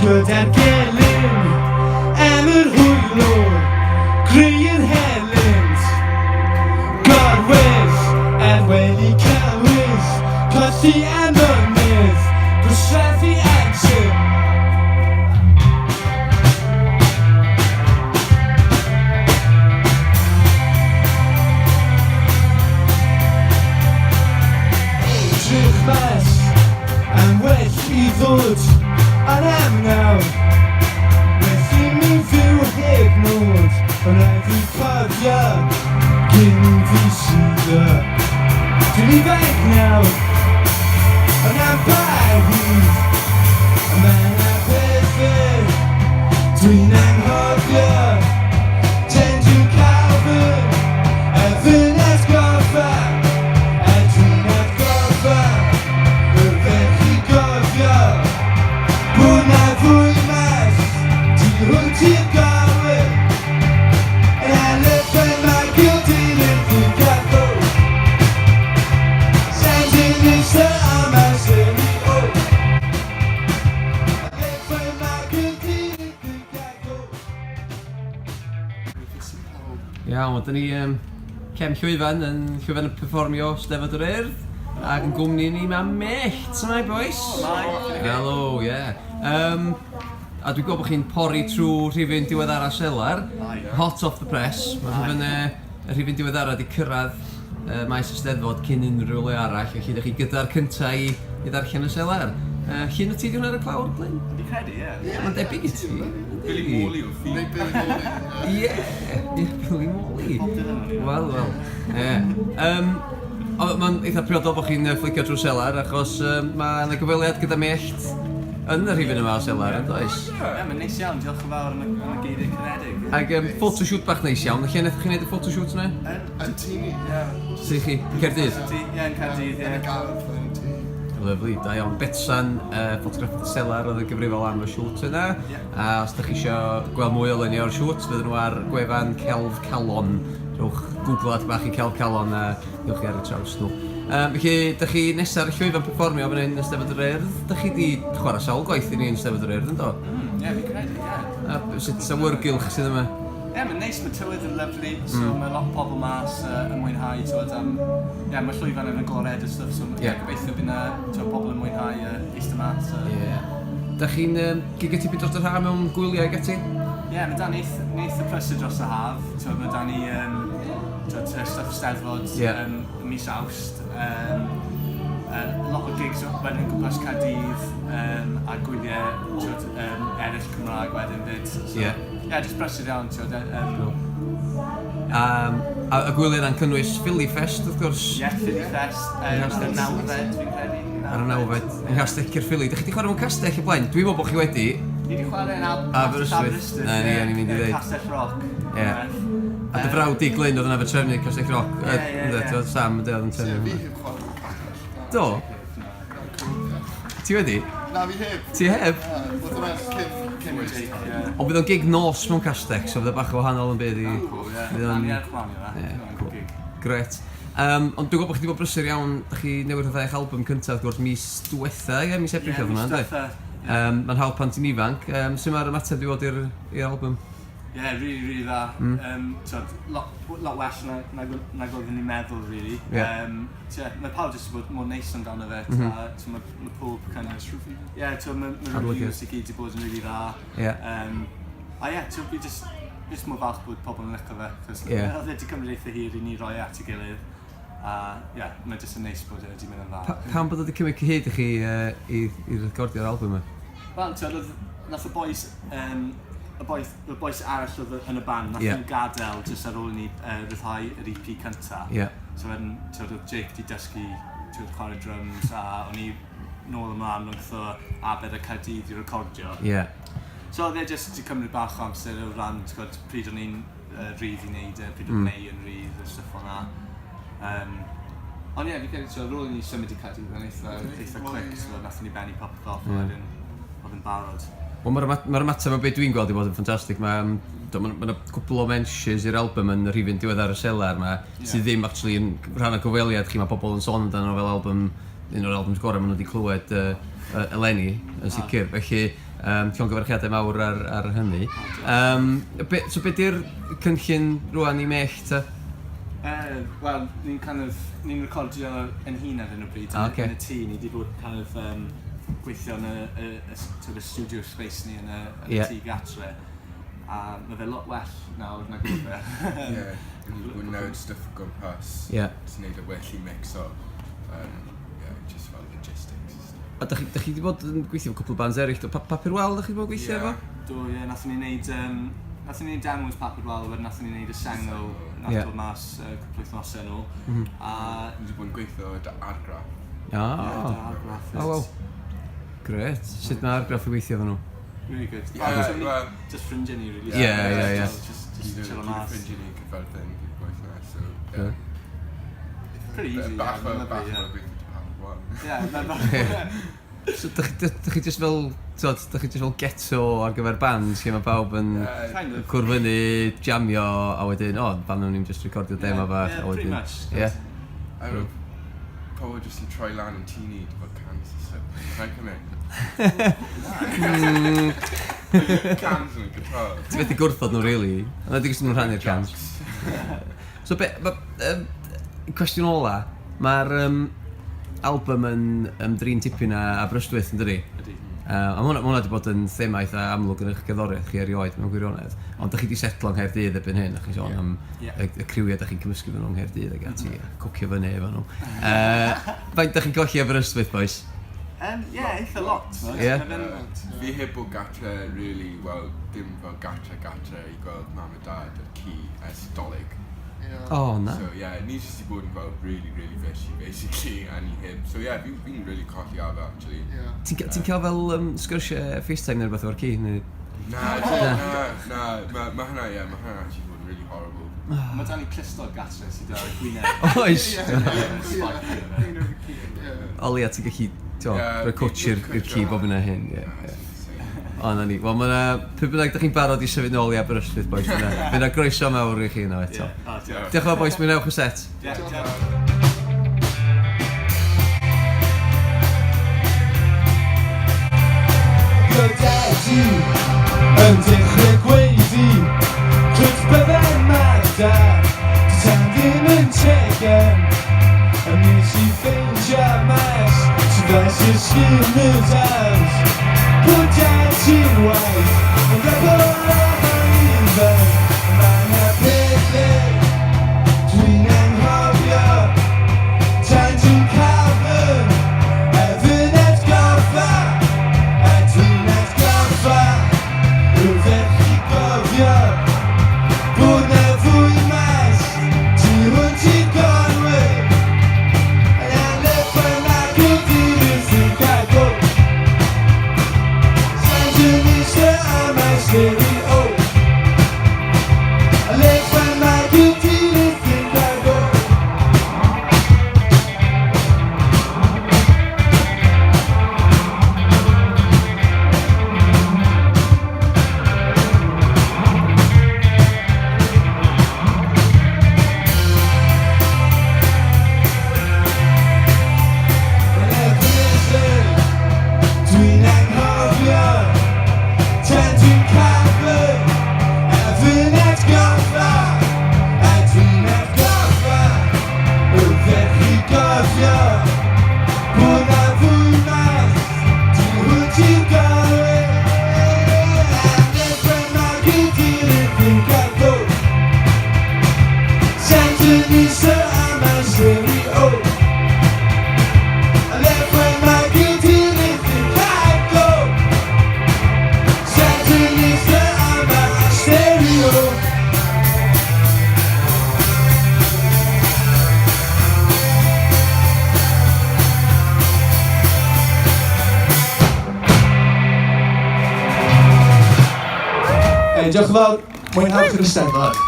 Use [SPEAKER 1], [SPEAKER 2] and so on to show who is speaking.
[SPEAKER 1] Gyda'r gelyn Am yr hwylwr Gry yn helynt Gorwedd Ar wely cywydd Colli am mynydd Gwastraffu amser Edrych mas am well i ddod Ond am nawr Well i mi fyw heb nod Ond rhaid fi cofio Cyn fi suddo Dwi'n ifanc nawr Ond am ba hyd Mae 'na pethe Dwi'n anghofio Tend to cael fy A fy atgoffa A dwi'n atgoffa Y ferch i gofio Bod 'na fwy mas Tu hwnt i'r gorwel Yn Elephant Michael dilyn Figaro Sandinista am amser i o Elephant Michael dilyn Figaro.
[SPEAKER 2] Iawn, wel, dyn ni um, cefn llwyfan yn llwyfan y perfformio Steddfod yr Urdd ac yn gwmni ni mae Mellt. Shwmae bois? Helo, ie. Um, a dwi'n gwybod bod chi'n pori trwy rhifyn diweddara Selar. Hot off the press. Mae rhifyn, y rhifyn diweddara wedi cyrraedd uh, maes y Steddfod cyn unrhyw le arall, felly ydych chi gyda'r cyntaf i, i ddarllen y Selar. Llun o ti di hwnna ar y clawr, Glyn?
[SPEAKER 3] Fi'n credu, ie.
[SPEAKER 2] Ie, mae'n debyg i ti.
[SPEAKER 3] Billy Morley yw'r ffug.
[SPEAKER 4] Neu Billy Morley.
[SPEAKER 2] Ie, ie, Billy Morley.
[SPEAKER 3] Bob Dylan o'n i'n
[SPEAKER 2] Wel, wel. Ie. Um, mae'n eitha priodol bod chi'n flicio drwy selar, achos um, mae yna gyfweliad gyda Mellt yn y rhifyn yma o selar, yn does?
[SPEAKER 3] Ie, mae'n neis iawn, diolch yn fawr am y, am y geiriau caredig.
[SPEAKER 2] Ac um, photoshoot bach neis iawn, lle wnaethoch chi wneud y photoshoot yna?
[SPEAKER 3] Yn
[SPEAKER 4] Yn tŷ ni, ie.
[SPEAKER 2] Tŷ chi, yn Caerdydd?
[SPEAKER 3] Tŷ, ie, yn Caerdydd, ie.
[SPEAKER 4] Yn y gardd, yn y tŷ.
[SPEAKER 2] Lyfli, da iawn. Betsan, ffotograffydd y selar oedd yn gyfrifol am y shoot yna.
[SPEAKER 3] Yeah.
[SPEAKER 2] A os da chi eisiau gweld mwy o luniau o'r shoot, fydden nhw ar gwefan Celf Calon. Rhowch googlad bach i Celf Calon a dewch chi ar y traws nhw. Um, felly, da chi nesaf ar y llwyfan perfformio fan hyn yn Steddfod yr Urdd. Da chi di chwarae sawl gwaith i ni yn Steddfod yr Urdd, yn do?
[SPEAKER 3] Ie, mm, fi'n credu, ie.
[SPEAKER 2] A sut awyrgylch sydd yma?
[SPEAKER 3] Ie, mae'n neis, mae tywydd yn lyfli, so mm. mae lot o pobl mas yn mwynhau, t'wod, am, ie, mae llwyfan yn agored a stuff, so yeah. gobeithio bydd na, t'wod, pobl yn mwynhau eistedd mas.
[SPEAKER 2] Ie. Da chi'n gigio tipyn dros yr haf mewn gwyliau ag ati?
[SPEAKER 3] Ie, yeah, mae da ni eitha prysur dros y haf, t'wod, mae da ni t'wod, stuff Steddfod yeah. mis Awst, lot o gigs wedyn gwmpas Caerdydd a gwyliau t'wod, eraill Cymraeg wedyn 'fyd. So,
[SPEAKER 2] yeah.
[SPEAKER 3] Yeah, just brysur iawn, ti'n gwybod.
[SPEAKER 2] Cool. A y gwyliau yna'n cynnwys Philly Fest, wrth gwrs.
[SPEAKER 3] Ie, yeah, Philly Fest. Ar y nawfed, fi'n credu.
[SPEAKER 2] Ar y nawfed. Yng Nghastell Caerffili. Dych chi wedi chwarae mewn castell o blaen? Dwi'n meddwl bod chi wedi.
[SPEAKER 3] Ni wedi chwarae yn
[SPEAKER 2] Aberystwyth. Na, ni, o'n i'n mynd i ddweud.
[SPEAKER 3] Castell Rock.
[SPEAKER 2] Ie. A dy frawd di, Glyn, oedd yna fy trefnu Castell Rock.
[SPEAKER 3] Ie, ie, ie.
[SPEAKER 2] Sam, oedd yn trefnu.
[SPEAKER 4] Fi heb chwarae mewn castell.
[SPEAKER 2] Do? Ti wedi?
[SPEAKER 4] Na, fi heb.
[SPEAKER 2] Ti heb?
[SPEAKER 4] Na, oedd hwnna cyn, cyn Jake,
[SPEAKER 3] ie.
[SPEAKER 2] Ond bydd o'n gig nos mewn castell, so fydd o bach o wahanol yn bydd i...
[SPEAKER 3] Cool, ie.
[SPEAKER 2] Fydd o'n...
[SPEAKER 3] Ie,
[SPEAKER 2] Ie, cool. Gret. Um, ond dwi'n gwybod bod chi wedi bod brysur iawn, da chi newydd rhyddhau eich album cyntaf, wrth gwrs, mis diwetha, ie, mis Ebrill oedd hwnna,
[SPEAKER 3] mis
[SPEAKER 2] ynddo?
[SPEAKER 3] diwetha.
[SPEAKER 2] Um, mae'n hawdd pan ti'n ifanc. Um, sut mae'r ymateb wedi bod i'r album?
[SPEAKER 3] Ie, yeah, really, really dda. Mm. T'wod, lot, lot well na, na, nag oeddwn i'n meddwl, really.
[SPEAKER 2] Yeah.
[SPEAKER 3] T'wod, mae pawb jyst wedi bod mor neis amdano fe. Mm -hmm. A, t'wod, mae, ma pob kind of... Ie, yeah, t'wod, mae ma reviews i gyd wedi bod yn really dda.
[SPEAKER 2] Yeah.
[SPEAKER 3] A ie, yeah, t'wod, fi just, just mor falch bod pobl yn licio fe. Cos
[SPEAKER 2] yeah.
[SPEAKER 3] oedd e wedi cymryd eitha hir i ni roi e at ei gilydd. A ie, yeah, mae jyst yn neis bod e wedi mynd yn dda.
[SPEAKER 2] Pa, pam bod o wedi cymryd cyhyd i chi i, i recordio'r album yma?
[SPEAKER 3] Wel, t'wod, oedd, nath y boys, y boys, y boys arall oedd yn y band, nath
[SPEAKER 2] Ie.
[SPEAKER 3] nhw gadael jyst ar ôl i ni ryddhau yr EP cynta.
[SPEAKER 2] Ie.
[SPEAKER 3] So wedyn, t'wod, oedd Jake 'di dysgu, t'wod, chwarae drums, a o'n i nôl ymlaen wrtho Aber a Caerdydd i recordio.
[SPEAKER 2] Ie.
[SPEAKER 3] So oedd e jyst 'di cymryd bach o amser o ran, t'gwod, pryd o'n i'n rhydd i wneud e, pryd oedd Mei yn rhydd a stuff fel 'na. Um, ond ie, fi'n credu, t'wod, ar ôl i ni symud i Caerdydd, oedd e'n eitha, eitha quick, so nathon ni bennu popeth off, a wedyn oedd yn barod.
[SPEAKER 2] Wel, mae'r yma- mae'r ymateb o beth dwi'n gweld i bod yn ffantastig. Mae um, ma, ma cwpl o mentions i'r album yn y rhifyn diweddar y selar ma, yeah. sydd ddim actually yn rhan o gyfweliad chi. Mae pobl yn sôn amdano fel album, un o'r albums gorau maen nhw wedi clywed eleni, yn sicr. Felly, Llongyfarchiadau mawr ar, ar hynny. Um, be, so be di'r cynllun rwan i Mellt ta?
[SPEAKER 3] Wel, ni'n kind of, ni'n recordio yn hun ar hyn o bryd.
[SPEAKER 2] Ah, ocê.
[SPEAKER 3] Yn y tŷ, ni wedi bod kind of um, gweithio yn y, y, y, y, y studio space ni yn y, yn y tŷ gatre. A mae fe lot well nawr nag oedd e.
[SPEAKER 4] Ie, ni wedi bod yn newid stuff o gwmpas.
[SPEAKER 2] Ie.
[SPEAKER 4] Jyst wneud e well i mixo. Um, yeah, just fel logistics and stuff.
[SPEAKER 2] A da chi, da chi wedi bod yn gweithio efo cwpl o bands eraill, do? Pa, Papur Wal, da chi wedi bod yn gweithio
[SPEAKER 4] Ie.
[SPEAKER 2] efo?
[SPEAKER 3] Do, ie, nathon ni wneud, um, nathon ni wneud demos Papur Wal, wedyn nathon ni wneud y sengl, nath
[SPEAKER 2] Ie.
[SPEAKER 3] dod mas cwpl wythnosau yn ôl. A
[SPEAKER 4] Ni wedi bod yn gweithio 'da Argraff.
[SPEAKER 2] Ah.
[SPEAKER 3] Ie, 'da Argraff.
[SPEAKER 2] Oh, wow. Grêt. Sut mae Argraff i weithio efo nhw?
[SPEAKER 3] Really good.
[SPEAKER 4] Ie,
[SPEAKER 3] Well, so ni-
[SPEAKER 4] wel-
[SPEAKER 3] Just ffrindiau ni, really.
[SPEAKER 2] Ie, ie, ie.
[SPEAKER 3] Just
[SPEAKER 4] Gyd
[SPEAKER 3] chill
[SPEAKER 4] o
[SPEAKER 3] mas.
[SPEAKER 4] ffrindiau ni Caerfyrddin gyd gwaith na, so...
[SPEAKER 2] Ie.
[SPEAKER 4] Yeah.
[SPEAKER 3] Pretty easy.
[SPEAKER 4] Bach
[SPEAKER 3] yeah,
[SPEAKER 4] fel,
[SPEAKER 3] lovely,
[SPEAKER 4] bach
[SPEAKER 3] yeah.
[SPEAKER 4] fel gweithio 'da Papur Wal.
[SPEAKER 3] Yeah, ma'
[SPEAKER 2] So, dych chi, dych chi just fel, t'od, dych chi just fel ghetto ar gyfer bands lle mae pawb yn
[SPEAKER 4] Ie.
[SPEAKER 3] Kind of.
[SPEAKER 2] cwrdd fyny, jamio, a wedyn, o, oh, fan nhw'n ni'n just recordio demo bach,
[SPEAKER 3] Yeah,
[SPEAKER 2] a
[SPEAKER 3] pretty
[SPEAKER 2] wedyn...
[SPEAKER 3] much.
[SPEAKER 2] Ie.
[SPEAKER 4] I don't know, pobl jyst yn troi lan yn tŷ ni, efo cans and stuff. Can I come in? Cans yn y guitar.
[SPEAKER 2] Ti methu gwrthod nhw, really. Ond ydy nhw'n rhannu'r cans. So, be, ma, cwestiwn ola, mae'r album yn ymdrin tipyn â Aberystwyth, yn dydi?
[SPEAKER 3] Ydy.
[SPEAKER 2] A ma' hwnna, ma' hwnna wedi bod yn thema eitha amlwg yn eich gerddoriaeth chi erioed mewn gwirionedd. Ond dych chi wedi setlo yng Nghaerdydd erbyn hyn, a chi'n sôn am
[SPEAKER 3] Ie.
[SPEAKER 2] y criwiau dych chi'n cymysgu efo nhw yng Nghaerdydd ac ati, a cwcio fyny efo nhw. Faint dych chi'n colli Aberystwyth, boys?
[SPEAKER 3] Yeah, eitha lot. t'mod?
[SPEAKER 2] Ie.
[SPEAKER 3] Ma' fe'n-
[SPEAKER 4] Fi heb bod gatre, really, wel, dim fel gatre gatre i gweld mam a dad a'r ci ers Dolig.
[SPEAKER 2] O, na.
[SPEAKER 4] So yeah, ni jyst i bod yn gweld really, really fishy, basically, a ni heb. So yeah, fi'n fi really colli ar fe, actually.
[SPEAKER 2] Ti'n ca- ti'n cael fel sgyrsiau FaceTime neu rhywbeth efo'r ci? Neu...
[SPEAKER 4] Na, na, na, ma, ma hwnna, yeah, ma hwnna actually bod yn really horrible.
[SPEAKER 3] Mae 'da ni clustog gatre sydd ar gwyneb.
[SPEAKER 2] Oes!
[SPEAKER 3] Spike iddo fe.
[SPEAKER 2] O leia ti'n gallu, ti'n
[SPEAKER 4] Ie,
[SPEAKER 2] rhoi cwtsh i'r
[SPEAKER 4] cwtsh
[SPEAKER 2] ci
[SPEAKER 4] o.
[SPEAKER 2] bob hyn a hyn. Ie,
[SPEAKER 4] Na,
[SPEAKER 2] ie.
[SPEAKER 4] it's insane.
[SPEAKER 2] O, na ni. Wel, mae yna... Pryd bynnag ydych chi'n barod i symud nôl i Aberystwyth, boys, fydd yna fydd yna groeso mawr i chi yno eto.
[SPEAKER 3] Ie. O, diolch.
[SPEAKER 2] Diolch yn fawr, boys. Mwynhewch y set.
[SPEAKER 3] Ie, diolch.
[SPEAKER 1] Gyda ti yn dechrau gweiddi Clwt bydden Magda Tan ddim yn tegen A nes i ffeindio mas Ti fes i'r skin dance Pwy ti'n waith Yn rebel ar Mae 'na pethau dwi'n anghofio Tan dwi'n cael fy Efyn atgoffa A dwi'n atgoffa Rhywbeth i gofio Bod na fwy mas Tu hwnt i Gonwy And I live where my computer think I go Sandinista on my stereo I live where my computer think I go. Dwi'n anghofio Tan dwi'n cael fy Efyn atgoffa A dwi'n atgoffa Rhywbeth i gofio Bod na fwy mas Tu hwnt i'r Galway And if when my computer think I go Sandinista on my stereo I left when my computer think I go Sandinista on my stereo.
[SPEAKER 5] Hey, diolch yn fawr. Mwynhewch yr Eisteddfod.